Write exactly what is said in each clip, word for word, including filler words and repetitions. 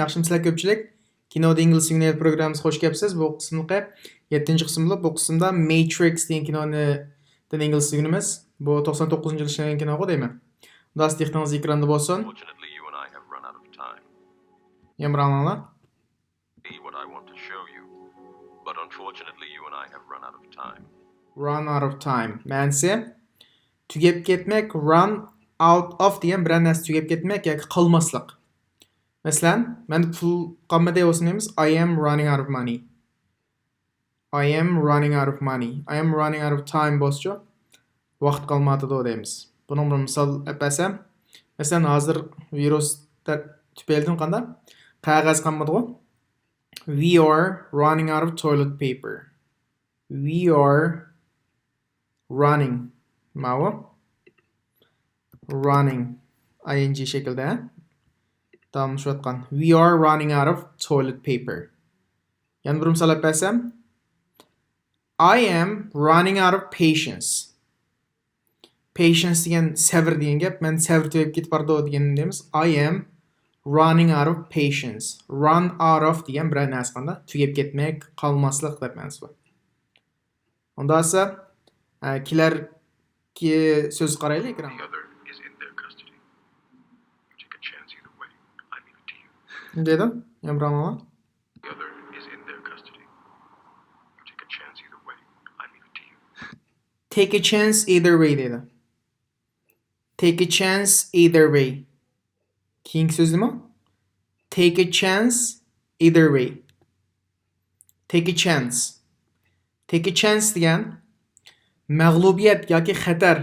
ياخشىمۇسىلەر كۆپچىلىك؟ كىنودا ئىنگلىز ئۆگىنىدۇ پروگراممىسىغا خوش كەپسىز. بۇ قىسىملىقى يەتتىنچى قىسىم بولۇپ، بۇ قىسىمدا مەيترىكس دېگەن كىنونى، دىن ئىنگلىز ئۆگىنىمىز. بۇ توقسان توققۇزىنچى يىل ئىشلەنگەن كىنوغۇ دەيمەن. خۇداسى دىققىتىڭىز ئېكراندا بولسۇن. Unfortunately, you and I have run out of time. يامرا ئاڭلاڭلار. See what I want to show you. But unfortunately, you and I have run out of time. Run out of time. مەنىسى، تۈگەپ كەتمەك، run out of دېگەن بىرەر نەرسە تۈگەپ كەتمەك ياكى قالماسلىق. مەسىلەن، مەندە پۇل قالمىدى بولسا نېمىمىز؟ I am running out of money. I am running out of money. I am running out of time بولسىچۇ؟ ۋاقىت قالمايۋاتىدۇ دەيمىز. بۇنىڭ بىر مىسال ئەپ بەرسەم، مەسىلەن، ھازىر ۋىرۇس تە-، تۈپەيلىدىن قانداق؟ قەغەز قالمىدىغۇ؟ We are running out of toilet paper. We are running. ماۋۇ. Running. I N G شەكىلدە. داۋاملىشىۋاتقان. We are running out of toilet paper. يەنە بىر مىسال ئەپ بەرسەم. I am running out of patience. Patience دېگەن سەۋر دېگەن گەپ. مەن سەۋر تۈگەپ كېتىپ بارىدۇ دېگەننى دەيمىز. I am running out of patience. Run out of دېگەن بىرەر نەرسە قانداق؟ تۈگەپ كەتمەك، قالماسلىق دەپ مەنىسى بار. ئۇندا بولسا، ئە، كېلەركى سۆزگە قارايلى ئېكرانغا. The other is in their custody. Take a chance either way. I leave it to you. نېمە دېدىم؟ يامرا ئاڭلاڭلار. The other is in their custody. Take a chance either way. I leave it to you. Take a chance either way دېدى. Take a chance either way. كېيىنكى سۆز نېمە؟ Take a chance either way. Take a chance. Take a chance دېگەن مەغلۇبىيەت ياكى خەتەر.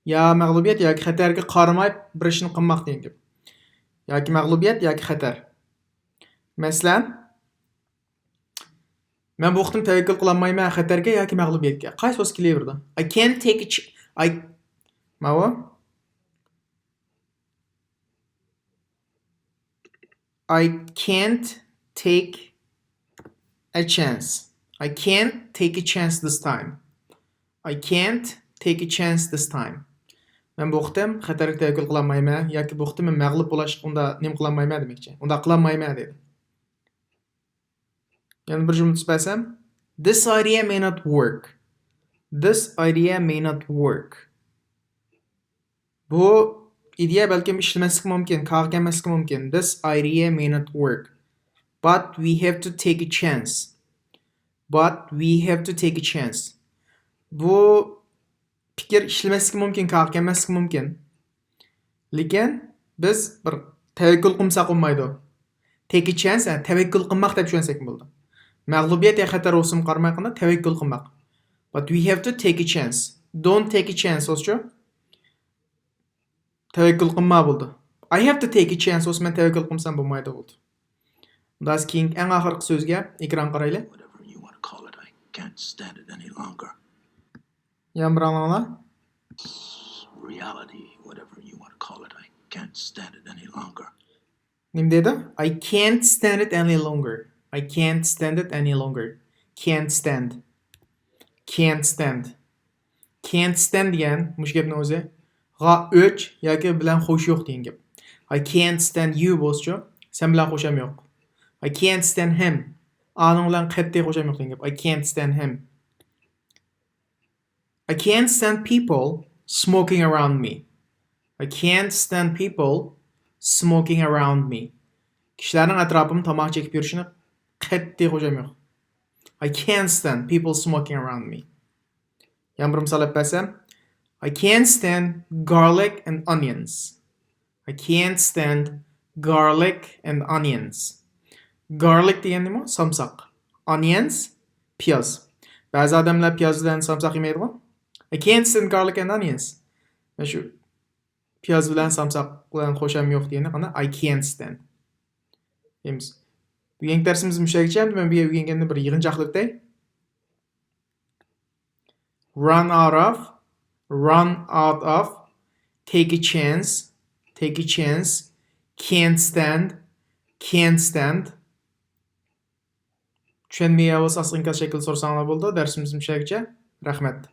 يا مەغلۇبىيەت ياكى خەتەرگە قارىماي بىر ئىشنى قىلماق دېگەن گەپ. ياكى مەغلۇبىيەت ياكى خەتەر. مەسىلەن، مەن بۇ قېتىم تەۋەككۈل قىلالمايمەن خەتەرگە ياكى مەغلۇبىيەتكە. قايسى بولسا كېلىۋېرىدۇ. I can't take a ch-، I، ماۋۇ. I can't take a chance. I can't take a chance this time. I can't take a chance this time. مەن بۇ قېتىم خەتەرگە تەۋەككۈل قىلالمايمەن ياكى بۇ قېتىم مەن مەغلۇپ بولۇشقا ئۇندا نېمە قىلالمايمەن دېمەكچى. ئۇنداق قىلالمايمەن دېدى. يەنە بىر جۈملە تۈزۈپ بەرسەم، This idea may not work. This idea may not work. بۇ ئىدىيە بەلكىم ئىشلىمەسلىكى مۇمكىن، كارغا كەلمەسلىكى مۇمكىن. This idea may not work. But we have to take a chance. But we have to take a chance. بۇ پىكىر ئىشلىمەسلىكى مۇمكىن، كارغا كەلمەسلىكى مۇمكىن. لېكىن بىز بىر تەۋەككۈل قىلمىساق بولمايدۇ. Take a chance، ھە، تەۋەككۈل قىلماق دەپ چۈشەنسەكمۇ بولىدۇ. مەغلۇبىيەت يا خەتەر بولسىمۇ قارىماي قانداق، تەۋەككۈل قىلماق. But we have to take a chance. Don't take a chance بولسىچۇ؟ تەۋەككۈل قىلما بولىدۇ. I have to take a chance بولسا مەن تەۋەككۈل قىلمىسام بولمايدۇ بولىدۇ. ئۇندا كېيىنكى ئەڭ ئاخىرقى سۆزگە ئېكرانغا قارايلى. Whatever you want to call it, I can't stand it any longer. يەنە بىر ئاڭلاڭلار. Reality, whatever you want to call it, I can't stand it any longer. نېمە دېدى؟ I can't stand it any longer. I can't stand it any longer. Can't stand. Can't stand. Can't stand دېگەن مۇشۇ گەپنىڭ ئۆزى. غا ئۆچ ياكى بىلەن خوش يوق دېگەن گەپ. I can't stand you بولسىچۇ؟ سەن بىلەن خوشام يوق. I can't stand him. ئانىڭ بىلەن قەتئىي خوشام يوق دېگەن گەپ. I can't stand him. I can't stand people smoking around me. I can't stand people smoking around me. كىشىلەرنىڭ ئەتراپىمدا تاماكا چېكىپ يۈرۈشىنى قەتئىي خوشام يوق. I can't stand people smoking around me. يەنە بىر مىسال ئېلىپ بەرسەم، I can't stand garlic and onions. I can't stand garlic and onions. Garlic دېگەن نېمە؟ سامساق. Onions، پىياز. بەزى ئادەملەر پىياز بىلەن سامساق يېمەيدىغۇ. I can't stand garlic and onions. مەن شۇ پىياز بىلەن سامساق بىلەن خوشام يوق دېگەندە قانداق؟ I can't stand. دەيمىز. بۈگۈنكى دەرسىمىز مۇشۇ يەرگىچە. ئەمدى مەن بۇ يەرگە ئۆگەنگەننى بىر يىغىنچاقلاپ ئۆتەي. Run out of, run out of, take a chance, take a chance, can't stand, can't stand. چۈشەنمىگەن بولسا ئاستىغا ئىنكاس شەكلىدە سورىساڭلار بولىدۇ. دەرسىمىز مۇشۇ يەرگىچە. رەھمەت.